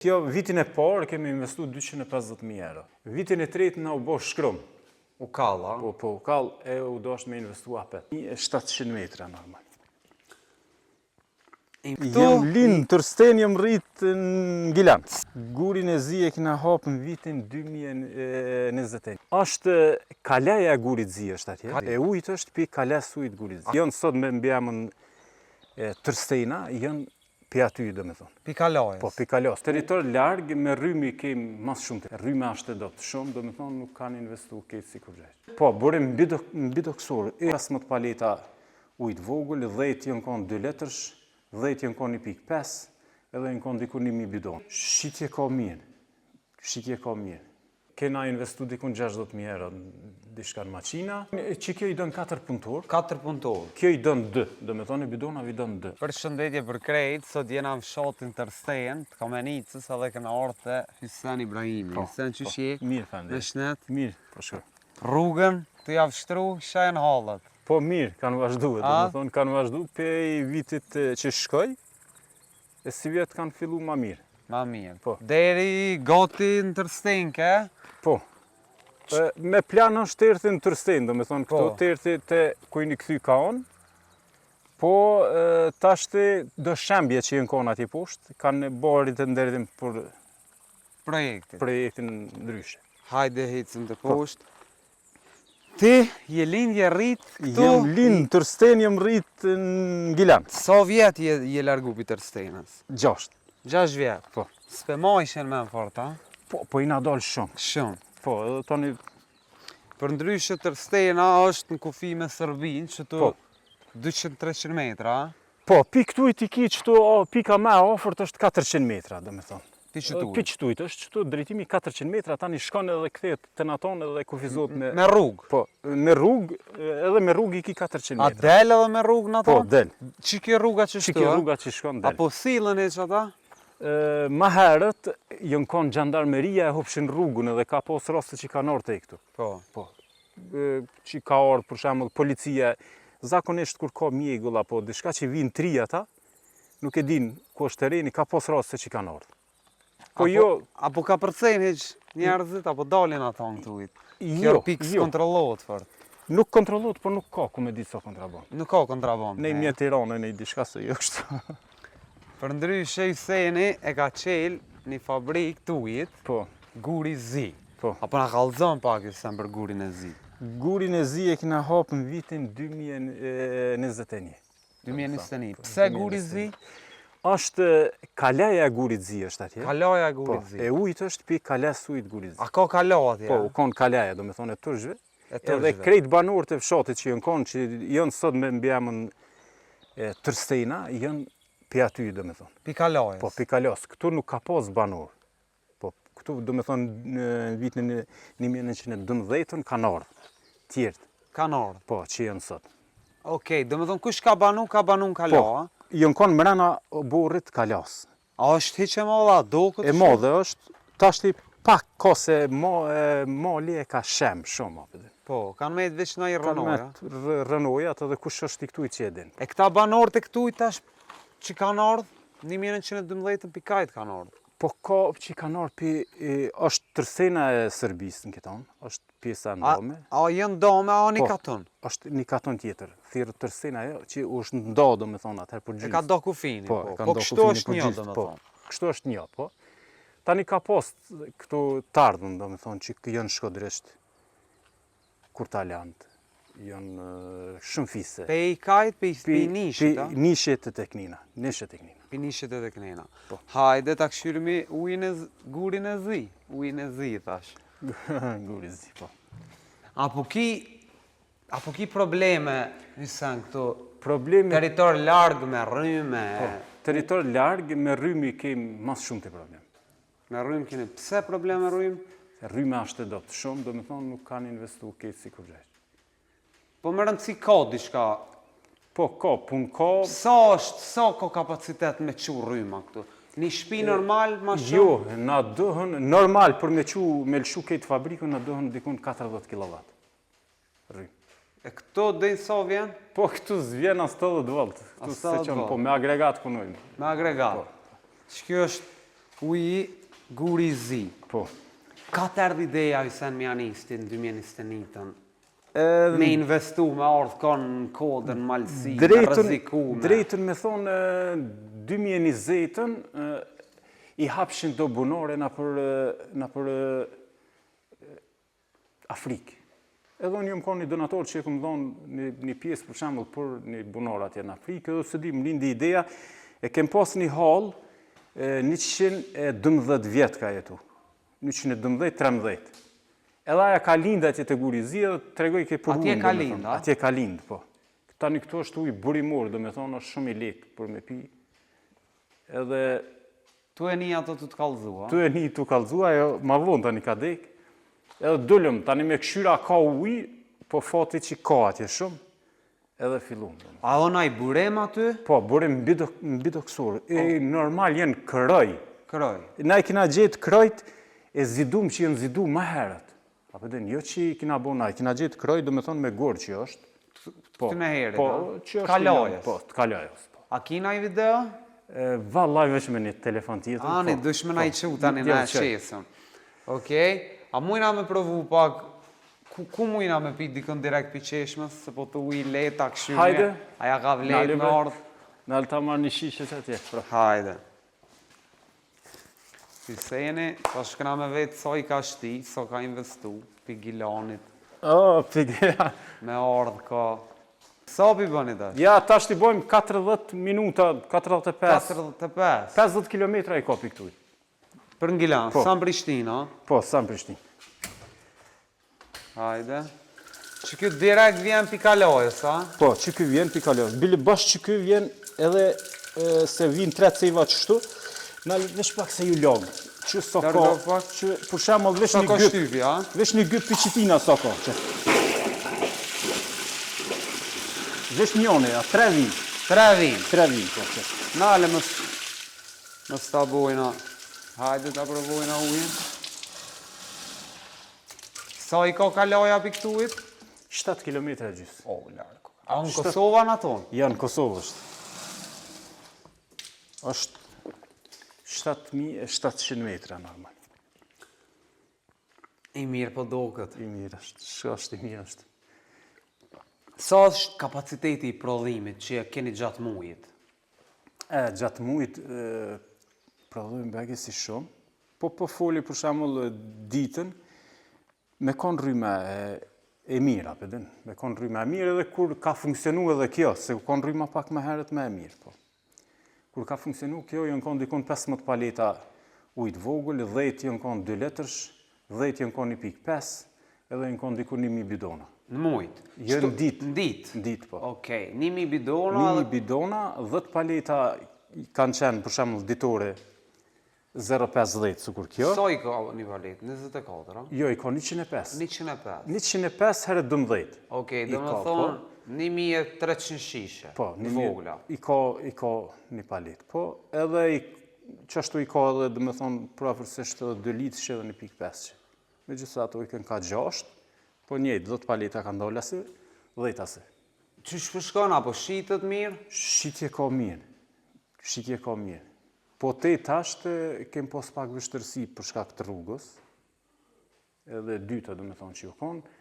Kjo vitin e parë kemi investu 250.000 euro. Vitin e tretë na u bo shkrum. U kall, a? Po, po, u kall e u dosht me investu apet. 700 metra normal. Këtu... Jem lind në Tërsten, jem rrit në Gilan. Gurin e zi e kena hap në vitin 2021. Është kalaja e gurit zi është atje. E ujit është pi kalas ujit gurit zi. Janë sot me mbiemën Tërstena, janë pi aty, do me thonë. Pi kalajës. Po, pi kalas. Territor larg, me rrymë kem mas shumë të. Rryma është e dobët shumë, do me thonë nuk kanë investu këtë si kurgjë. Po, burim mbitokësor, 15 paleta ujë të vogël, 10 janë konë 2 litërsh, 10 janë konë 1.5, edhe janë konë diku 1000 bidon. Shitje ka mirë, shitje ka mirë. Kena investu dikun 60.000 euro diçka në maqina. Që kjo i don 4 punëtor. 4 punëtor. Kjo i don 2, do me thonë bidonave i don 2. Përshëndetje për krejt, sot jena në fshatin Tërsten, të Kamenicës edhe kena ardhë te Hysen Ibrahimi. Po, Hysen, qysh po, je? Mirë, faleminderit. Me shnet? Mirë, po shkoj. Rrugën, të javë shtru, sha janë hallet? Po mirë, kanë vazhdu, do me thonë, kanë vazhdu pej vitit që shkoj, e sivjet kanë fillu ma mirë. Ma mirë. Po. Deri gati në Tërsten, ke? Po. Me plan është terthi në Tërsten, do me thonë, këto Po. terthi të ku i një këthy ka onë, po tashti do shembje që jenë konë atje poshtë, kanë bërë të ndërtim për Projektin. projektin ndryshe. Hajde hecim të Po. poshtë. Ti je lind je rrit këtu? Jem lind në Tërsten, jem rrit në Gilan. Sa vjet je, je largu pi Tërstenës? 6. 6 vjet? Po. S'pe majshen me fort, a? Po, po i na dalë shumë. Shumë. Po, edhe tani Për ndryshe Tërstena është në kufi me Serbinë, që tu Po. 200-300 metra, a? Po, pi këtu i ti ki qëtu, o, pika më e afërt është 400 metra, do me thonë. Pi qëtu. Pi qëtujt është qëtu drejtimi 400 metra, tani shkon edhe kthehet te naton edhe kufizohet me... Me rrugë. Po, me rrugë, edhe me rrugë i ki 400 A metra. del edhe me rrugë në Po, ato? del. Që kjo rruga që Që shtu, kjo a? rruga që shkon del. Apo sillen e që ata? E, ma herët, janë konë gjandarmeria e hupshin rrugën edhe ka pos raste që kanë ardhur te këtu. Po. Po. E, që ka ardhur për shembull policia, zakonisht kur ka mjegull apo diçka që vinë tri ata, nuk e din ku është terreni, ka pos raste që kanë ardhur. Po Apo- jo, Apo ka përcejnë hiq njerëzit, apo dalin ato në këtu Kjo jo, pikë jo. kontrollohet fort. Nuk kontrollohet, por nuk ka ku me ditë sa kontrabandë. Nuk ka kontrabandë. Ne he. mjet Tirane, ne diçka se jo kështu. Për ndryshe Hyseni e ka qel një fabrik të ujit, Po, Guri Zi. Po. Apo na kallzon pak Hysen për gurin e zi. Gurin e zi e kena hap në vitin 2021. 2021. Po, Pse guri zi? Është kalaja e gurit zi është atje. Kalaja e Po, gurit zi. e ujit është pi kalas ujit gurit zi. A ka kala atje? Po, u konë kalaja, do me thonë e turqve. E Edhe turqve. krejt banorët e fshatit që janë konë, që janë sot me mbiemën e Tërstena, janë pi aty, do me thonë. Pi kalajës. Po, pi kalas. Këtu nuk ka pas banor. Po, këtu, do me thonë, në vitin 1912 kanë ardhur tjerët, Kanë ardhur. po, që janë sot. Okej, do me thonë kush ka banu, ka banu në kala, Po, a? janë konë mrena oborrit kalas. A është hiq e madhe, a doket? E madhe është, tashti pak ka se mo, e, mali e ka shem shumë, apo dhe. Po, kanë met veç në i Kanë rrënoja. met rë- rrënojat edhe kush është i këtu i që e din. E këta banorët e këtuj tash që kanë ardhur, 1912 pi kajt kanë ardhur. Po ka që kanë ardhur pi, e, është tërsena e Serbisë në këtë anë, është pjesa e A, ndame, a janë dome, a një Po. katun? është një katon tjetër, thirrë tërsena ajo që u është nda do me thonë atëherë për E gjysë. ka do kufini, Po, po. e ka Po nda kështu kufini është për një, gjysë, do me po. thonë. Kështu është një, po. Tani ka post këtu t'ardhën, do me thonë, që janë shkodrisht, kurtalant, janë e, shumë fise. Pe i kajt, pe i pi nishit, a? Pi nishit e teknina, nishit e teknina. Pi nishit e teknina. Po. Hajde ta këshyrmi ujin e z- gurin e zi, ujin e zi, thash. Guri zi, po. Apo ki, apo ki probleme, Hysen, këtu, Problemi, territor larg me rryme, po, territor larg, me rrymi kem mas shumë të problem. me rrymë keni, pse problem me rrymë? Rryma është e dobët shumë, do me thonë nuk kanë investu këtë si kurgjë. Po me rëndësi ka diçka, Po, ka, pun ka, sa është, sa ka kapacitet me qu rryma këtu? Një shtëpi normal, ma shumë? Jo, na duhen, normal për me qu, me lëshu këtë fabrikën, na duhen dikun 40 kW. Rrymë. E këto dhe sa vjen? Po këtu s'vjen as 80 volt. Këtu As se 80 qon, volt. po me agregat punojmë. Me agregat. Po. Që kjo është... Uji Guri i Zi. Po. Ka të erdhi ideja Hysen me ja nis ti në 2021-ën? Me investu, me ardhë kon në kodër, në malësi, me rreziku. Me... Drejtën me thonë, 2020-ën, i hapshin do bunore nëpër, nëpër Afrikë. Edhe unë jam konë një donator që e kom dhonë një, një pjesë për shembull për një bunor atje në Afrikë, edhe s'e di më lindi ideja, e kem pas një hallë, 112 vjet ka jetu. 112, 13. Edhe aja ka lindë atje te Guri i Zi edhe tregojke për Atje ka lindë, a? Atje ka lindë, po. Tani këtu është ujë burimor, do me thonë, është shumë i lehtë për me pi. Edhe Tu e ni ato tu të kallzu, a? Tu e ni tu kallzu, ajo ma vonë tani ka dek. Edhe dulëm, tani me kqyr a ka ujë, po fati që ka atje shumë, edhe fillum. A o naj burim aty? Po, burim mbitokësor. E po. normal janë kroj. Kroj. Na i kina gjetë krojt e zidum që janë zidu më herët. A po din, jo që i kina bo na, i kina gjetë kroj, do me thonë me gurë që është. Po, të me herit, po, që është Kalajës. Po, të kalajës. Po. A ki naj video? Vallaj veç me një telefon tjetër. Ani, po, dush me na i po, çu tani na e qesëm. Okej, a mujna me provu pak, ku, ku mujna me pi dikën direkt pi çeshmës, se po të ujë leta këshyme, Hajde. a ja ka vlejt me ardhë? Nal ta marr një shishe që atje, pra. Hajde. Hyseni, tash kena me vetë sa i ka shti, sa ka investu, pi Gilanit. Oh, pi Gilanit. Me ardhë ka. Sa pi bëni tash? Ja, tash t'i bojmë 40 minuta, 45. 45? 50 km i ka pi këtu. Për në Gilan, po. sa në Prishtinë, a? Po, sa në Prishtinë. Hajde. Që ky direkt vjen pi kalajës, a? Po, që ky vjen pi kalajës. Bile bash që ky vjen edhe se vin tre ceva qështu, na veç pak se ju lagë. Që sa ka, që për shembull veç një gyp. Shtypi, a? Veç një gyp pi qitina sa ka. Që. Veç njoni, a tre vin. Tre vin. Tre vin, po. Që. Nale mos, mos ta bojna. Hajde ta provojna ujin. Sa i ka kalaja pi këtuit? 7 km e gjysë. O, larg. A në Kosova në tonë? Ja, në Kosovë është. është 7700 metra, normal. I mirë po doket. I mirë është, shka është i mirë është. Sa është kapaciteti i prodhimit që e keni gjatë mujit? E, gjatë mujit, prodhojmë bege si shumë, Po po foli për shembull ditën me kon rryma e, e mirë, apo din, me kon rryma e mirë edhe kur ka funksionu edhe kjo, se u kon rryma pak më herët më e mirë, po. Kur ka funksionu kjo, janë kon dikun 15 paleta ujë të vogël, 10 janë kon 2 litërsh, 10 janë kon 1.5, edhe janë kon dikun 1000 bidona. Në mujt? Jo, në ditë. Në ditë? Në ditë, po. Okej, 1000 bidona? 1000 bidona, 10 paleta kanë qenë, për shembull, ditore, 0,50 sikur kjo. Sa i ka një palet? 24, a? Jo, i ka 105. 105. 105 herë 12. Okej, do me thonë 1300 shishe. Po, një vogla. I ka, i ka një palet. Po, edhe i, qashtu i ka edhe, do me thonë, përafërsisht edhe 2 litrëshe edhe 1.5. Megjithëse ato i kënë ka 6, po njëjtë, 10 paleta kanë dalë asi, 10 asi. Qysh po shkon, apo shitet mirë? Shitje ka mirë. Shitje ka mirë. Po te tash kem pas pak vështirësi për shkak të rrugës. Edhe e dyta, do me thonë që ju konë.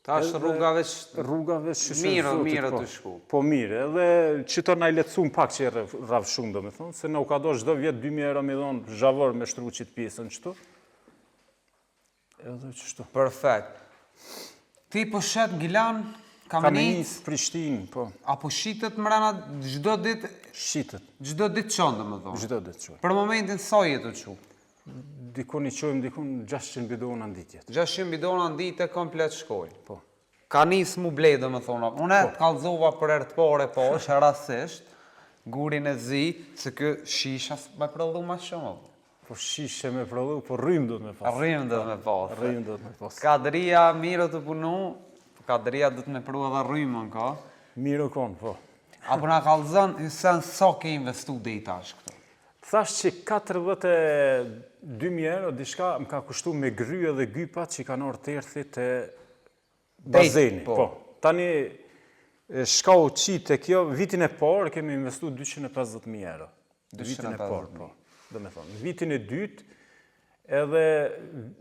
Tash rruga veç rruga veç që mirë, mirë po, të shku. Po mirë, edhe që të na i lehtësum pak që e rrafshum, do me thonë, se na u ka do çdo vjet 2000 euro me dhonë zhavor me shtru qitë pjesën qëtu. Edhe qështu. Perfekt. Ti po shet në Gilan, Kamenicë? Kamenicë, Prishtinë, po. A po shitet mrena çdo ditë? Shitet. Çdo ditë çon, domethonë? Çdo ditë çon. Për momentin sa je tu çu? Dikun i çojmë, dikun 600 bidona në ditë. 600 bidona në ditë komplet shkojnë? Po. Ka nis mu ble, domethonë. Unë po. të kallzova për herë të parë, po është rastësisht, gurin e zi, se kë shisha me prodhu ma shumë. Po shishe me prodhu, po rrymë do të me pas. Rrymë do të me pas. Rrymë do të me pas. Kadria mirë tu punu, po Kadria do të me pru edhe rrymën, ka? Mirë u konë, po. A po na kallzon, Hysen, sa ke investu deri tash këtu? Thash që 42.000 euro, diçka më ka kushtu me gry edhe gypat që i kanë ardhë terthi te bazeni. Po. po. Tani, shka u qitë e kjo, vitin e parë kemi investu 250.000 euro. Vitin e parë, po. Do me thonë, në vitin e dytë, edhe,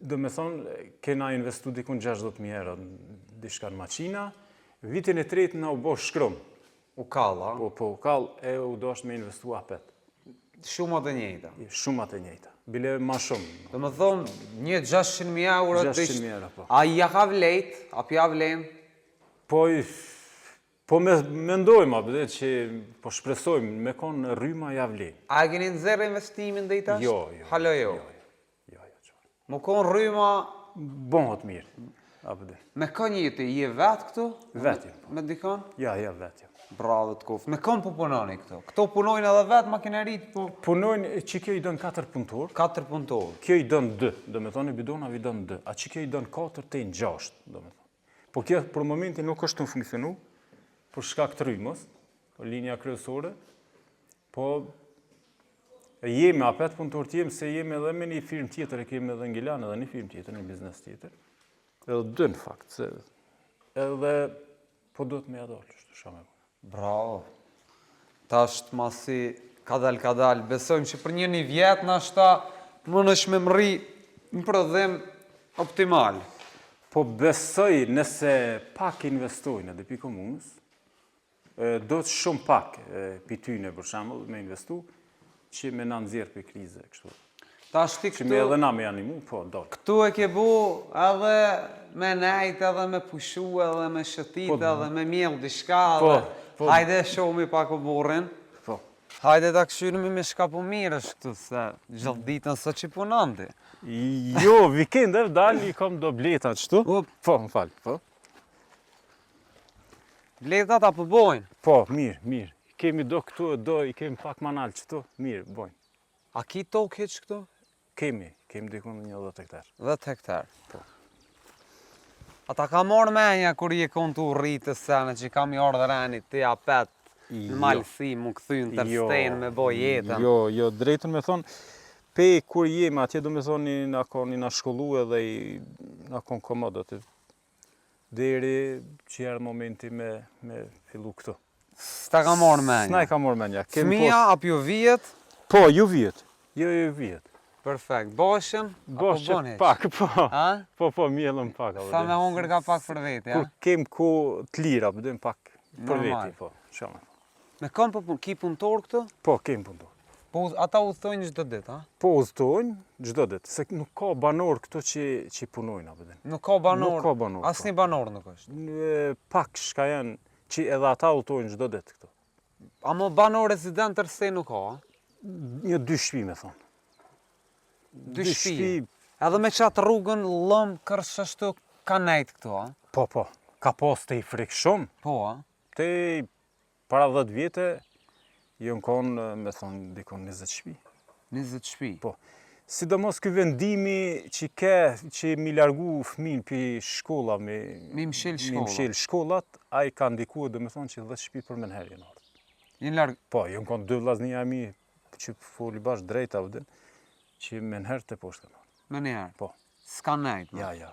do me thonë, kena investu dikun 60.000 euro, diçka në maqina, vitin e tretë na u bo shkrum. U kall, a? Po, po, u kall, e u dosht me investu apet. Shumat e njëjta. Shumat e njëjta. Bile ma shumë. Do me thonë, një 600.000 euro... 600.000 euro, po. A ja ka vlejt, a pja vlen? Po, po me, mendojmë, apo dhe që po shpresojmë, me konë rryma ja vlen. A e keni nxjerrë investimin deri tash? Jo, jo. Halo jo. Jo, jo, jo, jo. Më konë rryma... Bohet mirë, apo dhe. Me kon jeti, je vetë këtu? Vetë, po. Me dikon? Ja, ja, vetë, jo. Bravo të koft. Me kon po punoni këto? Këto punojnë edhe vetë makinerit, po? Punojnë, që kjo i don 4 punëtor. 4 punëtor. Kjo i don 2, do me thonë, bidonave i don 2. A që kjo i don 4, te në 6, do me thonë. Po kjo për momentin nuk është të funksionu, për shkak të rrymës, po linja kryesore, po jemi apet punëtor të jemi, se jemi edhe me një firmë tjetër, e kemi edhe në Gilan, edhe një firmë tjetër, një biznes tjetër. Edhe dy në fakt, se edhe po duhet me ja dalë, kështu shumë e bukur. Bravo. Tash masi kadal kadal, besojmë që për një një vjet nashta mundesh me mrri në prodhim optimal. Po besoj nëse pak investojnë edhe pi komunës, do të shumë pak pi tyne për shembull me investu, që me na nxjerr për krize, kështu. Tash ti Që me këtu, edhe na me animu, po, do. këtu e ke bu edhe me nejt, edhe me pushu, edhe me shëtit, edhe me mjell diçka, Po, edhe po. hajde shohmi pak oborrin. Po. Hajde ta këshyrëmi me shka po mirësh këtu, se gjithë ditën sot që punon ti. Jo, vikendeve dal i kam do bleta qëtu. Up. Po, më fal, po. Bletat apo bojnë? Po, mirë, mirë. Kemi do këtu e do i kemi pak manal qëtu, mirë, bojnë. A ki tokë hiç këtu? Kemi, kemi diku në një 10 hektar. 10 hektar. Po. Ata ka marrë menja kur je konë të rritë sene që kam i ardhë reni ti apet në Jo. malësi mu kthy në Tërsten me bo jetën. Jo, jo, drejtën me thonë, pe kur jemi atje do me thonë i na kon i na shkollu edhe i na kon komod aty. Deri që erdh momenti me, me fillu këtu. S'ta ka marrë menja. S'na e ka marrë menja. Kemi Fëmija pos- apo ju vijet? Po, ju vijet. Jo, ju vijet. Perfekt. Boshen? Apo Boshe bon hiç? pak, po. A? Po, po, mjellëm pak. apo Sa dhe. me hongër ka pak për vete, Kur ja? kem ku të lira, po dojmë pak për Normal. veti, po. Shumë. Me kom po pun, ki punëtor këtu? Po, kem punëtor. Po udh- ata udhtojnë çdo ditë, a? Po udhtojnë çdo ditë, se nuk ka banor këtu që që punojnë apo din. Nuk ka banor. Nuk ka banor, po. Asnjë banor nuk është. Në- Pak shka janë që edhe ata udhtojnë çdo ditë këtu. Amo banor rezident tërse nuk ka, a? Një dy shtëpi me thonë. Dy shtëpi. Edhe me qatë rrugën lëm kërsh ashtu ka nejt këtu, a? Po, po. Ka pas te i frikë shumë. Po, a? Te para 10 vjetë janë konë, me thonë, dikon 20 shtëpi. 20 shtëpi. Po. Sidomos ky vendimi që ke që mi largu fëmin pi shkolla me Mi mshel mi shkollat. mshel shkollat, ai ka ndikuar do me thonë që 10 shtëpi për menjëherë janë ardhur. Një larg Po, janë konë dy vllaznija e mi që foli bash drejt apo din, që menjëherë te poshtë kanë ardhur. me njëherë. Po. S'ka nejt. më. Ja, ja.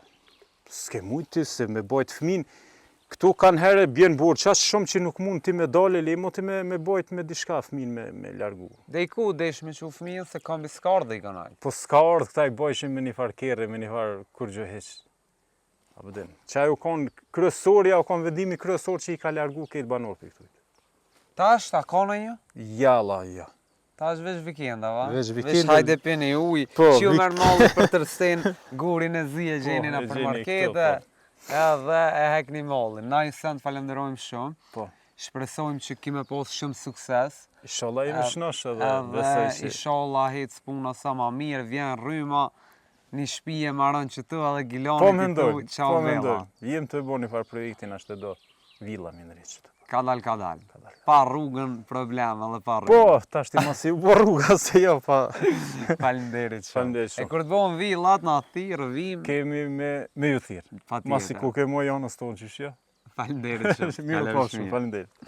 S'ke mujt ti se me bojt fëmin, këtu kanë herë bjen burë qaq shumë që nuk mund ti me dale, le mo ti me, me bojt me diçka fëmin me, me largu. Dhe i ku desh me qu fëmijën se kambi s'ka ardhë i kanal. Po s'ka ardhë këta i bojshin me një farë kerre, me një farë kurgjë hiq. Apo din. Që ajo kon kryesorja, u kon vendimi kryesor që i ka largu këtë banor për këtu. Tash, ta ka në një? Jalla, ja. Tash veç vikenda, va? Veç Veç vikenda. hajde pini ujë, Po, që ju vik- merr malli për tërsten, gurin e zi e gjeni Po, na e për gjeni markete, këto, edhe e hekni mallin. Na i send falenderojmë shumë. Po. Shpresojmë që kime pas shumë sukses. Inshallah jemi shnosh edhe Edhe besoj që inshallah hec puna sa ma mirë, vjen rryma, një shtëpi e maron që tu edhe Gilani Po ti mendoj, tu, çao po vella. mendoj. Jem të bo një farë projektin ashtu do villa më ndreq. Kadal kadal. Pa rrugën problem edhe pa rrugën. Po, tash ti mos i u bo rruga se jo pa Faleminderit shumë. Faleminderit E shumë. kur të bëhen villat na thirr vim. kemi me me ju thirr. Patjetër. Masi ku ke mo jonës tonë qysh jo. Faleminderit shumë. Mirë Kalofsh pafshim, mirë. faleminderit.